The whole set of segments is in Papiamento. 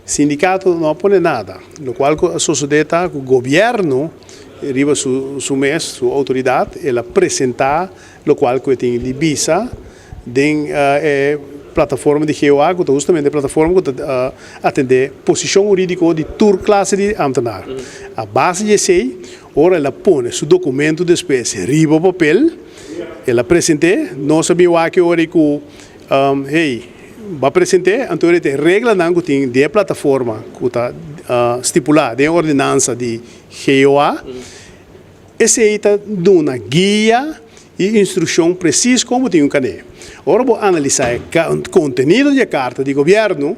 Sindikato no a pone nada. Lokual ku a sosodé ta ku gobièrnu riba su mes, su outoridat, el a presentá lokual ku e tin di bisa den e plataforma di GOA, ku ta hustamente e plataforma ku ta atendé posishon hurídiko di tur klase di ámtenar. A base di esei, ora el a pone su dokumentu despues riba papel, el a present'é, nos a bin wak e ora ei ku Hey, bo a present'é, anto e ta e reglanan ku tin den e plataforma ku ta stipulá den e ordenansa di GOA. Esei ta duna guia i instrukshon presis kon bo tin un kané. Ora bo analisá e kontenido di e karta di gobièrnu,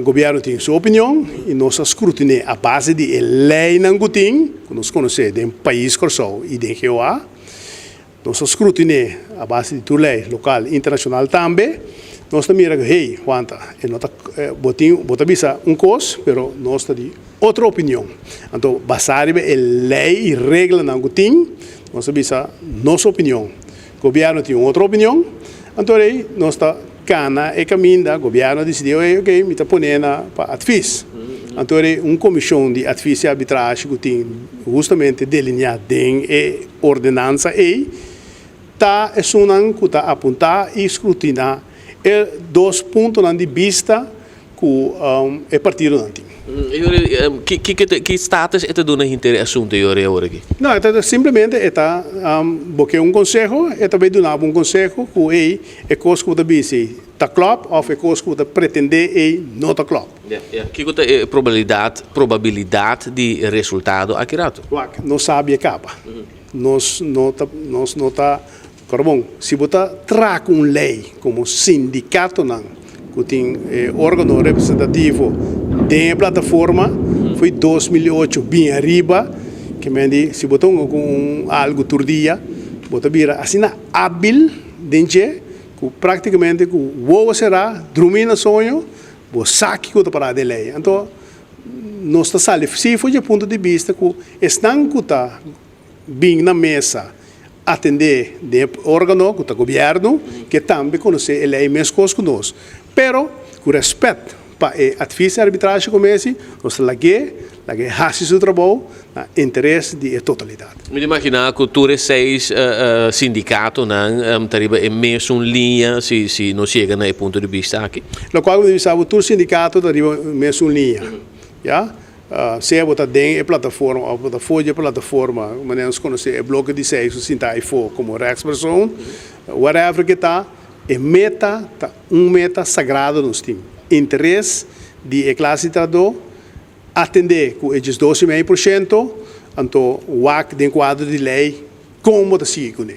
gobièrnu tin su opinion i nos a skrutin'é a base di e leinan ku tin, ku nos konosé den pais Kòrsou i den GOA. Nos a scrutiné a base di tur ley local y internacional tambe. Nos ta mira cu, hey, wanta, e no ta, bo tin, bo ta bisa un cos, pero nos ta di otro opinion. Anto, basá riba e ley y reglanan cu tin, nos ta bisa nos opinion. Gobierno tin un otro opinion, anto rey nos ta cana e caminda, gobierno a dicidi, oye, ok, mi ta pone na pa advies. Anto rey un comision di advies y arbitrahe cu tin hustamente delinea den e ordenansa ei ta esunnan ku ta apuntá i skrutiná e dos puntonan di bista ku e partidonan tin. Ki status e ta duna hinter e asuntu ei ora awor aki? No, e ta simplemente e ta bo ke un konseho, e ta bai duna bo un konseho ku ei e kos ku bo ta bisa ei ta klòp òf e kos ku bo ta pretendé ei no ta klòp. Kiko ta e probabilidat probabilidat di resultado aki rato? Wak, nos sabi e kaba. Nos no ta nos no ta kòrda bon, si bo ta traha ku un lei komo sindikatonan ku tin e órgano representativo den e plataforma foi 2008 bin ariba, ke men di si bo ta hunga ku un algu tur dia bo ta bira asina ábil den dje ku práktikamente ku wowo será, drumí na soño, Bo sa kiko ta pará den lei. Anto, nos ta sali sí for dje punto di bista ku esnan ku ta bin na mesa atendé den e órgano ku ta gobièrnu ke tambe konosé e lei meskos ku nos. Pero ku rèspèt pa e advis di arbitrashi ku mesi, nos ta lag'é, lag'é hasi su trabou na interes di e totalidat. Mi ta imaginá ku tur e seis sindikatonan ta riba e mesun liña si si nos yega na e punto di bista aki. Lokual ku mi ta bisa bo tur sindikato ta riba e mesun liña, ya. Sea bo ta den e plataforma òf bo ta for di e plataforma, manera nos konosé e bloke di seis ku sinta aifó komo rèkspersoon, whatever ke ta, e meta ta un meta sagrado nos tin, interes di e klase di trahadó, Atendé ku e 12,5%, anto wak den kuadro di lei kon bo ta sigui kuné.